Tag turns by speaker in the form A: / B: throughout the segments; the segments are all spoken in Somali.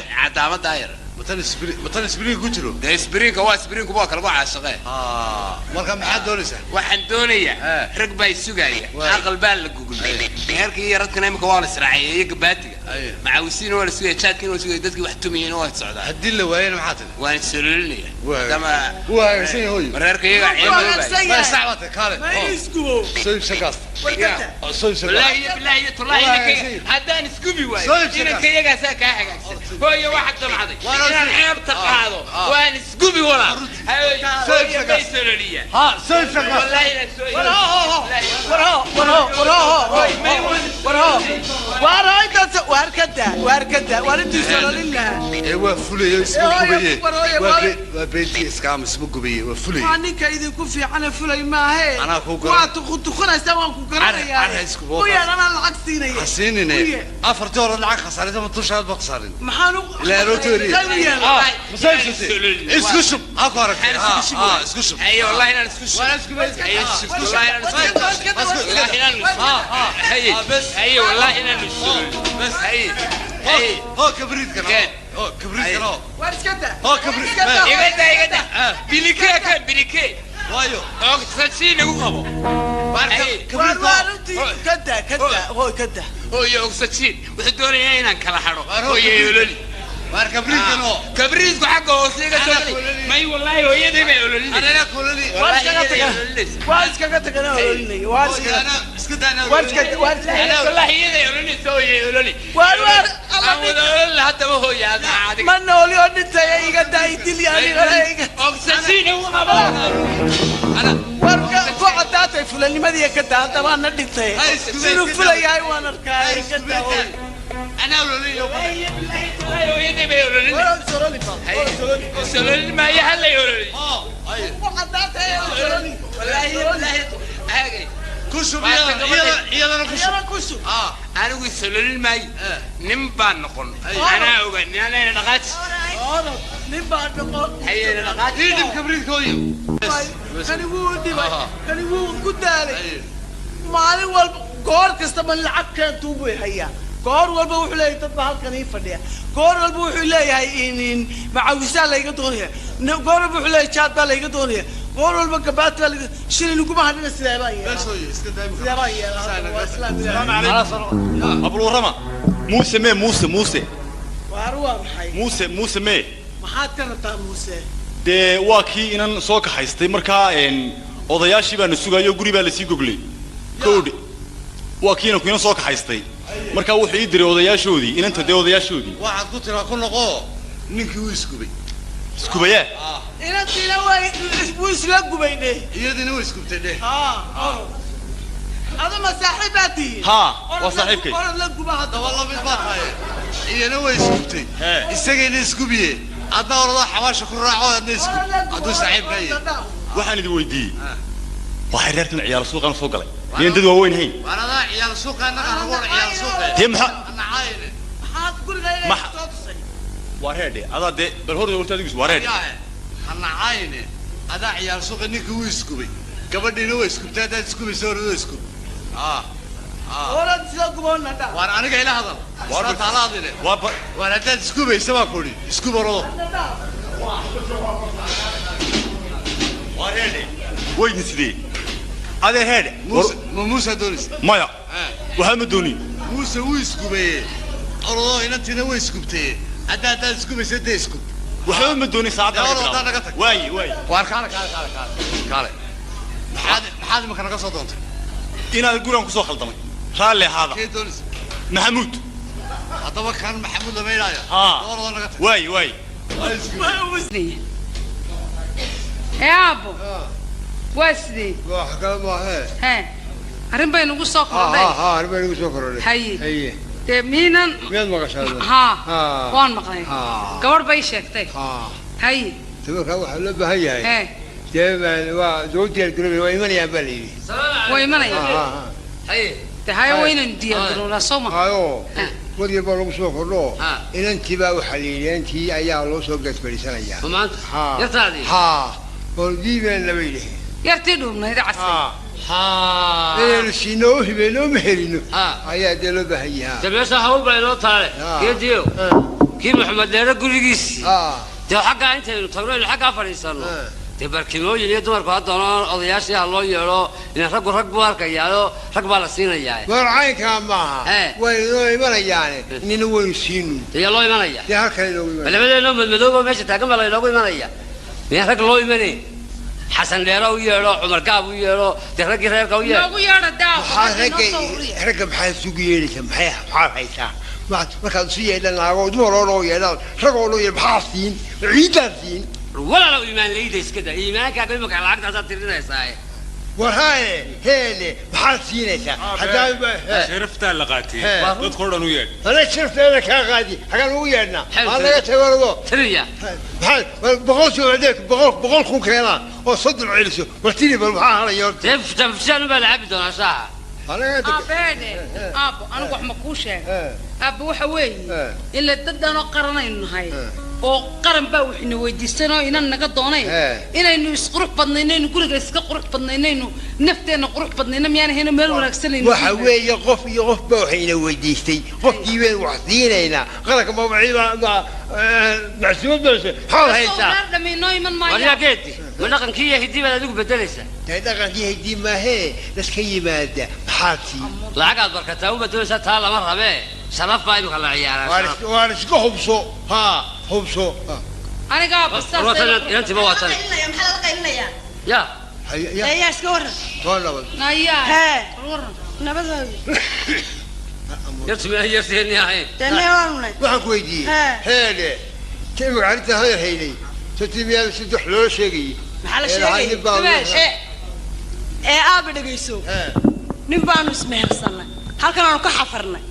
A: Cadaamada yar.
B: Matan isbiri, matan isbiriga ku jiro.
A: Dee isbiriinka waa isbiriinku, waa kalaba caashaqee.
B: Marka maxaad doonaysaa?
A: Waxaan doonayaa, rag baa isugaya, aqal baa la guglay, meherkii iyo radkana imika waa la israaciyay iyo gabaatiga, macaawisiina waa la sugaya, jaadkiina waa sugaya, dadkii wax tumayeen waa socdaa.
B: Haddii la waayana maxaa tiri?
A: Waan isololinaya.
B: Waa hagaagsan yahay hooyo.
A: Mareerka iyaga ceeb.
B: Waa sax baatay, kaale.
C: Ma isgubo?
B: Soo iibsan gaasta. Soo iibsan.
A: Wallaahi iyo bilaahi iyo tullaahi, inanka haddaan isgubi waayo, inanka iyagaasaa kaa hagaagsan. Hooyo, waxaad damcday inaan ceebta qaado. Waan isgubi walaa. Hooyo, may sololiyaan?
B: Ha, soo iibsan gaasta.
A: Wallaahi inaan soo
C: Waar ka daa, waar ka daa, waar intuu sololin lahaa.
B: Ee waa fulayo, isma gubaye. Waa beenti iskaama, isma gubaye, waa fulaye.
C: Waa ninka idinku fiicane, fulay maahe.
B: Anaa ku garan.
C: Waa tuquntuqunaysaa, waan ku garanayaa. U yeer, anaa lacag siinaya.
B: Ha siinine. Afartii hore lacag khasaaraysa, ma dushaad ba khasaarin.
C: Maxaan u
B: ilaa aroortii hore ma soo iibsatay? Isku shub, ha ku aragtay, isku shub.
A: Haye, wallahi inaan isku shub. Wallahi inaan isku shub. Haye, wallahi inaan isku shub. Haye, haye.
B: Hoo kabriidkan, hoo kabriidkan, hoo.
C: Waar iska daa.
B: Hoo kabriid.
A: Iga daa, iga daa. Bilikee kan, bilikee.
B: Waayo.
A: Oxygen igu qabo.
C: Waar waar intii ka daa, ka daa, hooy, ka daa.
A: Hooyo, oxygen wuxuu doonayaa inaan kala hadho. Hooyo, ololi.
B: Waar kabriidkan oo.
A: Kabriidku xagga hoose iga soo galay. May, wallahi hooyaday bay ololinaysa.
B: Anana kololi.
C: Waar iskaga taga, waar iskaga tagana ololinaya, waar iskaga
B: iska daa.
C: Waar iska, waar iska.
A: Wallahi iyaday ololinaysa. Hooyo, ololi.
C: Waar waar.
A: Aan wada ololin haddaba. Hooyo, adiga
C: ma nooli oo dhintaya, iga daa, idil aniga iga.
A: Oxygen igu qabo.
C: War ku caddaatay fulanimadii, ka daa haddaba, ana dhintay. Inuu fulayahay waan arkaa, iga daa hooy.
B: Anaa ololinayo.
A: Hooyaday bay ololinaysa. Sololin maayo, hallay ololin.
C: Ku caddaatay ololin.
A: Wallaahi wallaahi aagay.
B: Ku shub iyadana, ku shub.
C: Iyadana ku shub.
A: Anigu sololin maayo, nin baan noqon, anaa oga anayna dhaqaaji.
C: Orod, nin baa noqon.
A: Hayayna dhaqaaji.
B: Ii dhib kabriidka, hooyo.
C: Kani wuu dhibay, kani wuu ku daalay. Maalin walba, goor kasta ma lacag keentuu buu hayaa. Goor walba wuxuu leeyahay dad baa halkan ii fadhiya. Goor walba wuxuu leeyahay in macawisaa layga doonaya. Goor walba wuxuu leeyahay jaad baa layga doonaya. Goor walba gabaad baa layga shilin uguma hadhina. Sidee baan yeelaa? Sidee baan yeelaa? Waa islaam Ilaahay.
D: Abul warrama, Muuse mee? Muuse, Muuse.
C: Waar waa maxay?
D: Muuse, Muuse mee?
C: Maxaad ka rabtaa Muuse?
D: Dee waa kii inan soo kaxaystay. Markaa odayaashii baana sugayo, guri baa lasii goglay kowdhe. Waa kii inanku inan soo kaxaystay, markaa wuxuu ii diray odayaashoodii inanta, dee odayaashoodii.
B: Waxaad ku tiraa ku noqo, ninkii wuu isgubay.
D: Iskubayaa?
C: Inantiina way wuu isla gubayne.
B: Iyadiina way isgubtay dheh.
C: Aduma saaxiib baa tihiin?
D: Haa, waa saaxiibkay.
C: Orod la guba hadda.
B: Daba la mid baa tahay. Iyana way isgubtay, isagayna isgubiye. Adna orodoo xabaasha ku raaco, adna isgub hadduu saaxiibka yahay.
D: Waxaan idin weydiiyey, waxay reerkan ciyaal suuqaan soo galay miyan dad waaweyn hayn?
B: Waar adaa ciyaal suuqa, annaga nagu odhan ciyaal suuqa.
D: Dee maxaa
B: Nacaayne.
C: Maxaad guriga soo tusay?
D: Waa reerdhe adaa, dee bal hor horta adigu waa reerdhe.
B: Ha nacaayne, adaa ciyaal suuqa. Ninkii wuu isgubay, gabadhiina way isgubtay. Haddaad isgubaysa, orodoo isgub.
C: Orod isla guboona dha.
B: Waar aniga ila hadal, waar taala hadline. Waar haddaad isgubaysa baa ku idhi, isgub, orodo.
D: Waa reerdhe, weydin sidee adee heedhe?
B: Muuse, ma Muusaa doonaysa?
D: Maya, waxaa ma doonin.
B: Muuse wuu isgubaye, orodoo. Inantiina way isgubtaye, haddaad isgubaysa, dee isgub.
D: Waxba ma doonin saacadda.
B: Dee orod, haddaa naga tag.
D: Waaye, waaye.
B: Waar kaale, kaale, kaale, kaale, kaale. Maxaad imika naga soo doontay?
D: Inaad gurigan kusoo khaldamay, raalli ahaada.
B: Kee doonaysa?
D: Maxamuud.
B: Haddaba kan Maxamuud lama idhaayo.
D: Haa.
B: Orodoo naga tag.
D: Waaye, waaye.
E: Ee aabbo, waa sidee?
F: Wax kale maahee.
E: Hee, arrin bay nagu soo kordhay.
F: Ha, arrin bay nagu soo kordhay.
E: Haye.
F: Haye.
E: Dee miinan
F: Miyaad maqashaa?
E: Haa, waan maqlay. Gabadh bay sheegtay. Haye.
F: Tabarkaa waxaa loo baahan yahay.
E: Hee.
F: Dee waa soo diyaargaroobay, waa imanayaan baa la yidhi.
E: Way imanayaan.
A: Haye.
E: Dee haye, waa inaynu diyaargarownaa, soo ma?
F: Hayo, war yar baa lagu soo kordho. Inantii baa waxaa la yidhi, inantii ayaa loo soo geed fadhiisanayaa.
A: Maanta? Yartaadii?
F: Haa, hordiibeen laba yidhi.
E: Yartii dhuubnayd casay?
F: Inaynu siino oo hibeeno oo meherino ayaa dee loo baahan yahaa.
G: De meesha hawl baa inoo taale, geediyo. Kii Maxamed Dheere gurigiisii. Dee xaggaa intaynu tagno inu xaggaa fadhiisanno. Dee barkimooyin iyo dumarku ha doonaan odayaashii ha loo yeedho ilan raggu rag buu arkayaayo rag baa la siinayaa.
F: War caynkaa maaha. Way inoo imanayaane nina waynu siinu.
G: Dee yaa loo imanaya?
F: Dee halkan inoogu imanaya.
G: Labadeenoo madmadoobo meesha taagan baa laynoogu imanaya. Miyaan rag loo imanayn? Xasan Dheere u yeedho, Cumar Gaab u yeedho, dee raggii reerka u yeedho.
E: Noogu yeedho daa.
F: Ragga maxaad isugu yeedhaysaa? Maxay maxaad haysaa? Markaad isu yeedhan naagoo dumar oo loo yeedhaan rag oo loo yeedhan maxaa siin? Ciiddaad siin?
G: Walaalow iimaan leyda iska daa. Iimaankaaga imika lacagtaasaad tirinaysaa.
F: War haye heele maxaad siinaysaa?
H: Sharaftaa la qaatay dadkoo dhan u yeedh.
F: Hana sharafteeda kaa qaadi hagaan ugu yeedhnaa maa laga tagarado.
G: Tiriya.
F: Maxaa 100 soo 100,000 keenaa oo 30 celiso war tiri bal maxaa halaya horta.
G: Dee fushaan baa la cabi doonaa shaaha.
E: Aabeene aabbo anigu wax ma kuu sheegay aabbo waxa weeye ila dad dhanoo qaranaynu nahay oo qaran baa waxna weydiisanoo inan naga doonay inaynu isqurux badnaynaynu guriga iska qurux badnaynaynu nafteenna qurux badnayna miyaan ahayno meel wanaagsanaynu.
F: Waxa weeye qof iyo qof baa waxayna weydiistay qofkii baynu wax siinaynaa qaranka macsuumad balse maxaad haysaa?
E: Reer dhami inoo iman maayo.
G: Waryaa geedi ma dhaqankii iyo hiddii baad adigu bedelaysaa?
F: Dee dhaqankii hiddii maahee dadka yimaada maxaad siin?
G: Lacag aad barkataa u bedelaysaa taa lama rabee sharaf baa imika la ciyaaraa.
F: Waan iska hubso haa hubso.
E: Aniga aabbo saas.
G: Inantiiba waa tan.
I: Maxaa lala qaylinayaa?
G: Ya.
I: Yaa iska waran.
F: Waa nabad.
E: Nayaa.
I: Hee. Nabadooda.
G: Yartu ma yarteeni ahayn.
I: Dee mee waanu nahay.
F: Waxaan ku weydiiyey heele imika arrintan hadal haynay satimiyaa saddex loo sheegayey.
I: Maxaa la sheegayay? Ee aaba dhegayso. Nin baanu ismehersannay. Halkan aanu ka xafarnay.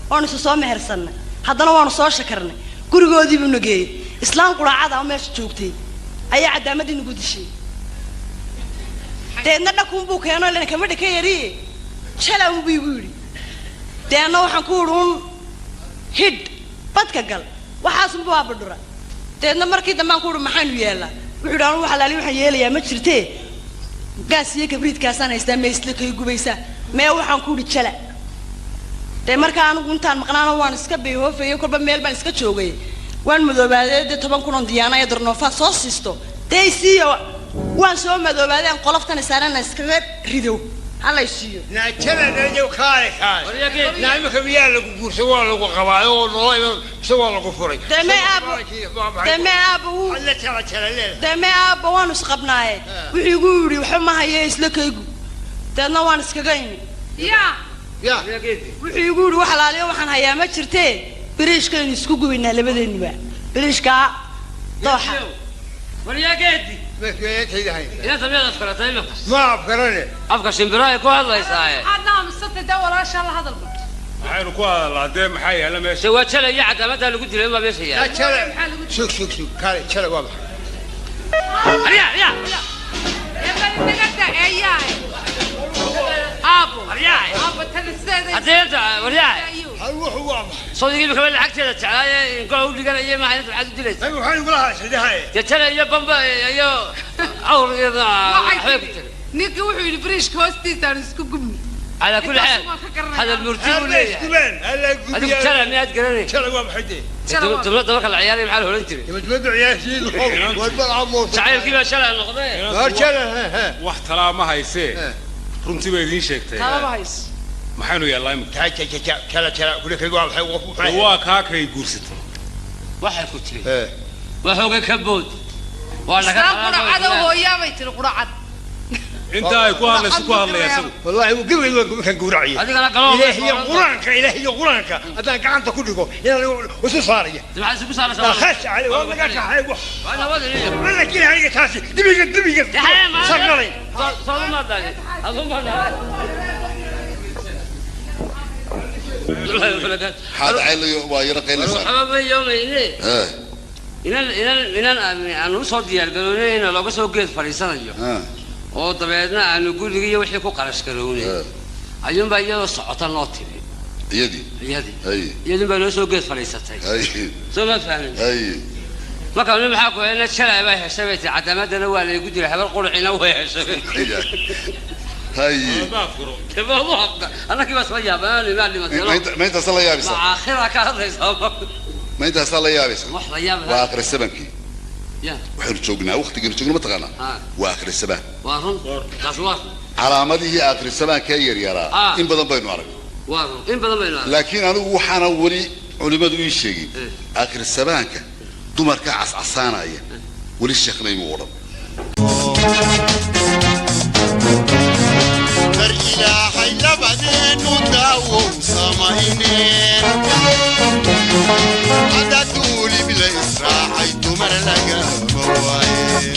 I: Waanu isu soo mehersannay. Haddana waanu soo shakarnay. Gurigoodii buu nageeyey. Islaan quraacada oo meesha joogtay ayaa cadaamadii nagu dishay. Deedna dhakuun buu keeno ilan kama dhaka yariye. Jala unbuu igu yidhi. Deedna waxaan ku idhi un hidh badka gal waxaasunbuu aaba dhura. Deedna markii dambe aan ku idhi maxaanu yeelnaa? Wuxuu yidhi anu xalaali waxaan yeelayaa ma jirtee. Gaas iyo kabriidkaasaan haystaa mee isla kay gubaysaa. Mee waxaan ku idhi jala. Dee markaa anigu intaan maqnaana waan iska bayhoofayay kolba meel baan iska joogay. Waan madoobaadee dee 10,000 oo diyaana iyo darnoofaad soo siisto. Dee isiiyo waan soo madoobaadee aan qoloftan isaarana iskaga rido. Hala isiiyo.
F: Naajada najow kaale kaale. Naa imika miyaa lagu guursan waa lagu qabaa oo nolol iman mise waa lagu furay.
I: Dee mee aabbo dee mee aabbo wuu
F: Alla jala jala leedahay.
I: Dee mee aabbo waanu isqabnaaye. Wuxuu igu yidhi waxba ma haye isla kaygu. Deedna waan iskaga imi.
E: Yaa.
I: Wuxuu igu yidhi wax alaaliyo waxaan hayaa ma jirtee biriishkaynu isku gubaynaa labadeennuba biriishkaa dooxa.
G: Waryaa geedi. Inanta miyaad afkaratay imika?
F: Ma afkarane.
G: Afka shimbiro ay ku hadlaysaa.
E: Maxaad naamusatay dee walaashaa la hadalba.
H: Maxaynu ku hadalnaa dee maxaa yaala meesha?
G: Dee waa jala iyo cadaamaddaa lagu dilay baa meesha yaala.
F: Jala. Sug sug sug kaale jala waa maxay?
G: Aryaa aryaa.
E: Nagada eeyaa. Aabbo. Aabbo tan sideeda.
G: Haddii inta waryaa.
F: Hal wuxuu waa maxay?
G: Soodigii imika lacagteeda jeclaaye gola u dhiganaya maaha inanta maxaad u dilaysaa?
F: Waxaan igula hadashay
G: Dee jala iyo bamba iyo awr iyo waxbay ku tiri.
E: Ninkii wuxuu yidhi biriishka hoostiisaan isku gubni.
G: Calaa kulli xaal hadal murti buu leeyahay. Adigu jala miyaad garanay?
F: Jala waa maxay dee?
G: Dowladda marka la ciyaaraya maxaa la odhan jiray?
F: Dowladda ciyaarsiin war bal
G: Jacaylkii baa shalay noqday.
H: Wax talaa ma haysee runtii baa idiin sheegtay.
E: Talaba hayso.
H: Maxaynu yeelnaa imika?
F: Jala jala kule kaygu waa maxay qof maxay?
H: Waa kaa kay guursatay.
G: Waxay ku tiri. Waa xoogay ka bood. Waa laga
E: Islaan quracad oo hooyaa bay tiri quracad.
H: Inta ay ku hadlayso ku hadlaya isagu.
F: Wallahi uu gabay waan kan gowracaya.
G: Adigana galoo.
F: Ilaahi iyo quraanka ilaahi iyo quraanka haddaan gacanta ku dhigo inaan isu saaraya.
G: Maxaad isugu saaraysaa?
F: Khash cali waa laga kaxay wax.
G: Waa nabad iyo.
F: Wala kii aniga taasi dibiga dibiga. Sarnalay.
G: Soo ma daay. Aduu ma daay.
J: Maxaad caylayo waa yara qaylaysaa.
G: Waxba ma yoomayne. Inan inan inan aan u soo diyaar garoonay in looga soo geed fadhiisanayo. Oo dabeedna aanu guriga iyo wixii ku qarash garoonay. Ayuunbaa iyadoo socota noo timi.
J: Iyadii.
G: Iyadii. Iyadun baa noo soo geed fadhiisatay. Soo ma fahmin. Marka nin maxaa ku helna shalay baa heshay bay tii cadaamadana waa laygu dilay habar qurxina way heshay. Annagii baa soo yaabaan imaan dhimatay.
J: Ma intaas la yaabisaa?
G: Aakhira ka hadlaysaa.
J: Ma intaasaa la yaabaysa?
G: Wax la yaab.
J: Waa akhri sabankii.
G: Ya.
J: Waxaynu joognaa waqtigiinu joogno, mataqaanaa? Waa akhri sabaan.
G: Waa run taas, waa run.
J: Calaamadihii akhri sabaanka ee yaryaraa in badan baynu aragnay.
G: Waa run, in badan baynu aragnay.
J: Laakiin anigu waxaana weli culimmadu ii sheegin akhri sabaanka dumarka cascasaanaya, weli sheekhnay mu odhan.
K: Dar Ilaahay labadeenu daawow samayne, hadda duulib la israacay dumar lagama waaye.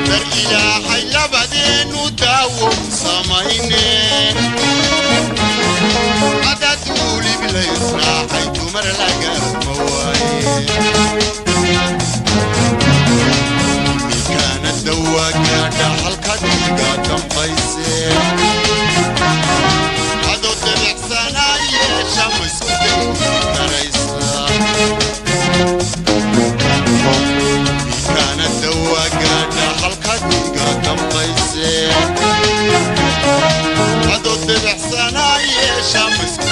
K: Dar Ilaahay labadeenu daawow samayne, hadda duulib la israacay dumar lagama waaye. Kaana dawaaga dhaxalka dhiiga dambayse, adoo dabicsanaa yeesha ma isku dayi karaysaa? Kaana dawaaga dhaxalka dhiiga dambayse, adoo dabicsanaa yeesha ma isku